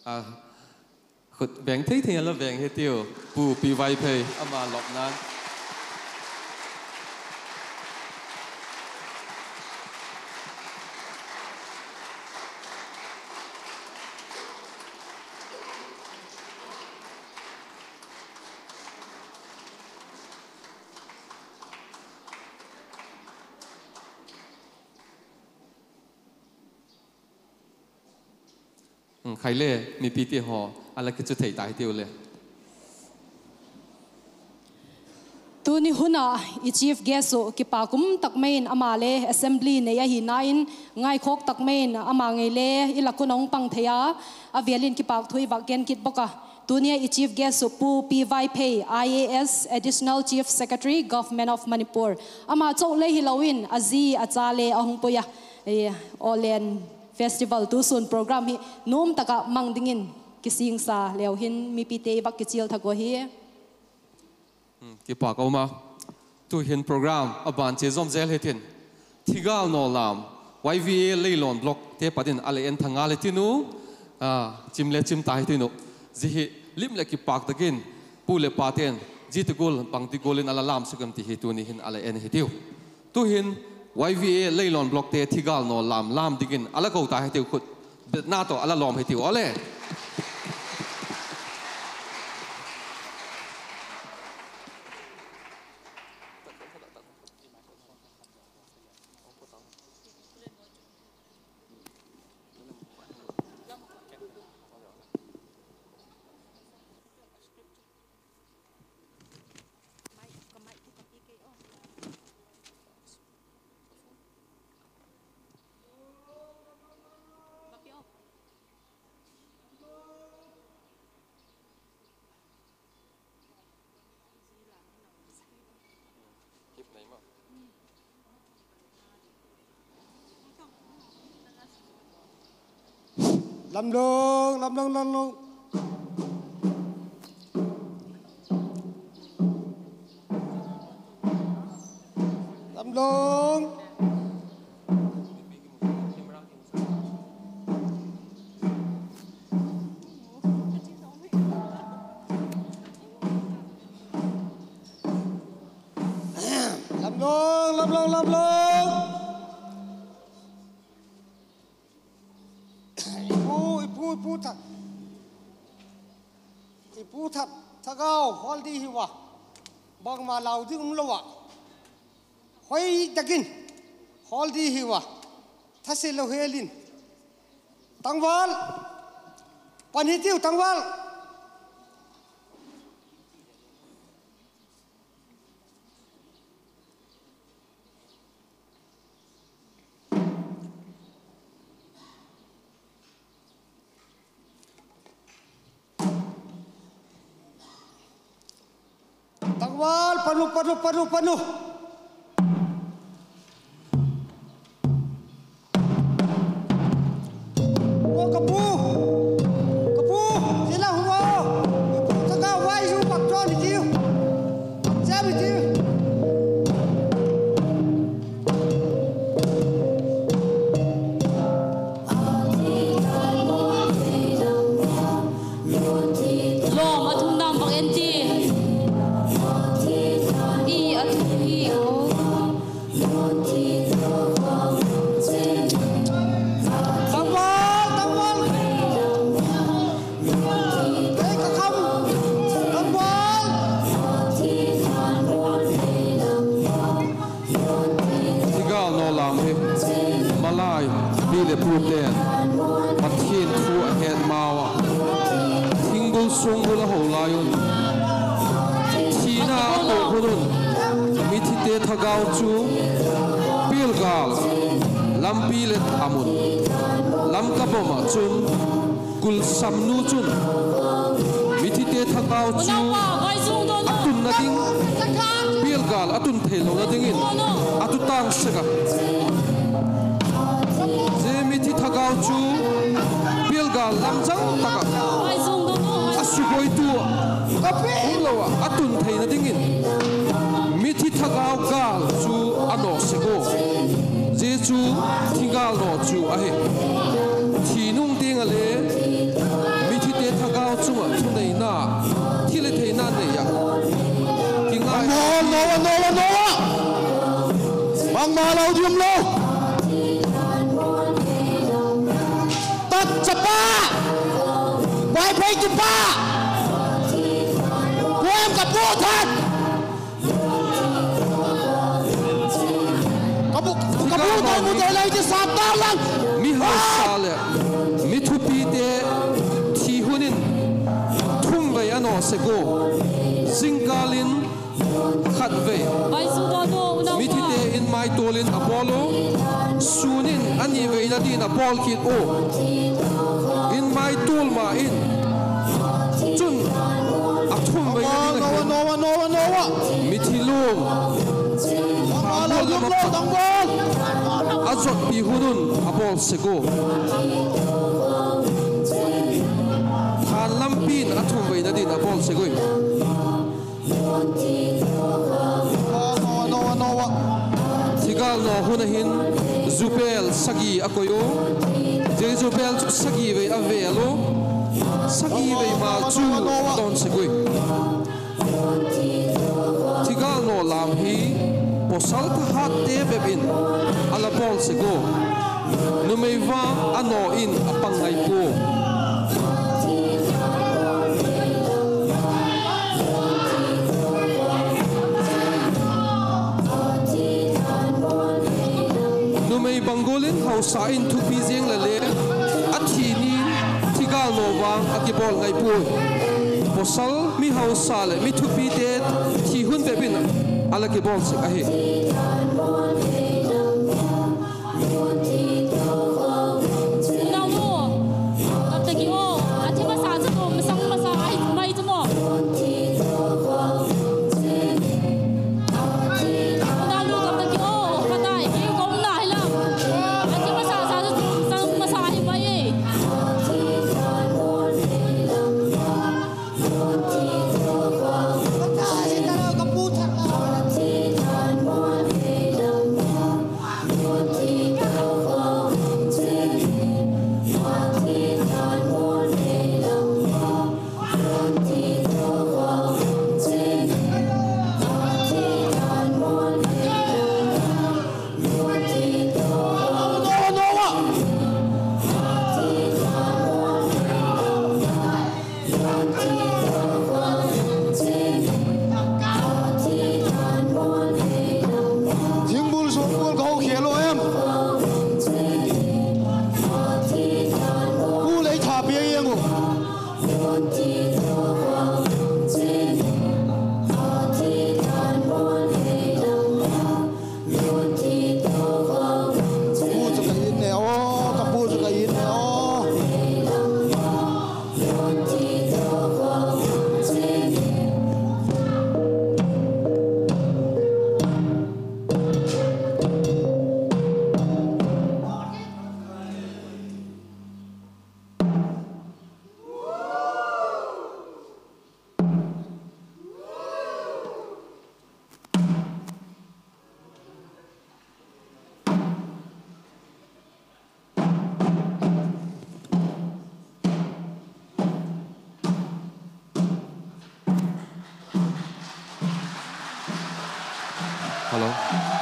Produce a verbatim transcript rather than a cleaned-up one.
A, khut beng thei thei a la beng hitiu, Pu Pi Vaiphei, ama lawpna'n. Khai le, mipite haw a la kichu thei ta hitiu le. Tuni hun ah i chief guest uh kipâk um tak mai in ama le assembly nei ahina in ngaikhawk tak mai in ama ngei le i lak un a hung pang thei a, a vêl in kipâk thu i vak gen kit bawk a. Tuni a i chief guest uh Pu Pi Vaiphei, I A S, Additional Chief Secretary, Government of Manipur. Ama chau le hilo in a zi a cha le a hung pui a. Awllen Festival tu sûn program hi nuam tak ah mang dingin kisingsa leu hin mipite i vak kichial thak ua hi. Kipâk a um a. Tu'hin program a ban chia zawm zel hitin, Thigâl Naw Lam, Y V A Leilawn Blockte pat in a la en tha ngal hitiu. Chim le chim ta hitiu. Zia hi lim leh kipâk tak in pu leh pate'n zia ti gual bangti gual in a la lâm suk em ti hi tuni hin a la en hitiu. Tu'hin Y V A Leilawn Blockte Thigâl Naw Lam lâm dingin a la ko ta hitiu, khut betna tawh a la lawm hitiu aw le. Lamlung, lamlung, lamlung. Lamlung. Lamlung, lamlung, lamlung. I pu, i pu, i pu That, i pu That thagau hawl di hiu a. Bangma lau ding um lo a, hoi tak in hawl di hiu a. Thase lo hel in. Tangval, pan hitiu tangval. Tangval, pan u, pan u, pan u, pan u. Ka pu, ka pu, zia la hung a. Ka pu thagau vai zu pak chawn i tiu. Cham i tiu. Lawm a thum dam bak en ti. I a thum hi o. Tangval, tangval. Ei ka kham. Tangval. Thigâl Naw Lam hi malai mi leh pute'n Pathian thu a het mau a, thinggul sunggul a ho lai un, thina a ko hun un, mithite thagau chu pial gâl lampi leh a mun, Lamka bom ah chun kulsamnu chun mithite thagau chu a tunna ding, pial gâl a tun theilona dingin a tu tâng sek a. Zia mithi thagau chu pial gâl lamzang tak ah a subuaitu a, a pum lo ah a tun theina dingin mithi thagau gâl chu a nawk sek ua. Zia chu thigâl naw chu ahi. Thi nung tiang ah le mi Bangma lo diam lo. Tak chapa. Vaiphei kipa. Kuam ka pu that. Ka bu, ka bu thei mu thei lai ti sa ta lang. Mi hausa leh mi thupite thi hun in thum vei a naw sek ua. Zingkâl in khat vei. Mithite in maitual in a bawl u. Sûn in a ni veina din a bawl kit u. In maitual ma in chun a thum veina ding a hin mithi luang a zotpi hun un a bawl sek ua. Hânlampi in a thum veina din a bawl sek ui. Thigâl naw hun a hin zubêl sagi a koi u. Zia zubêl chu sagi vei a vêl u. Sagi vei ma chu a dawn sek ui. Thigâl naw lâm hi pawsal thahatte bep in a la bawl sek ua. Numei vang a naw in a pang ngai pua. Numei bang gual in hausa in thupi ziang le le, a thi ni in thigâl naw vang a kibawl ngai puai. Pawsal, mi hausa leh mi thupite thi hun bep in a la kibawl sek ahi. Thingbul suakbul ka ho khel u em? Pu lei tha piang iang u. Ka pu chu ka it ne aw, ka pu chu ka it ne aw. Hello.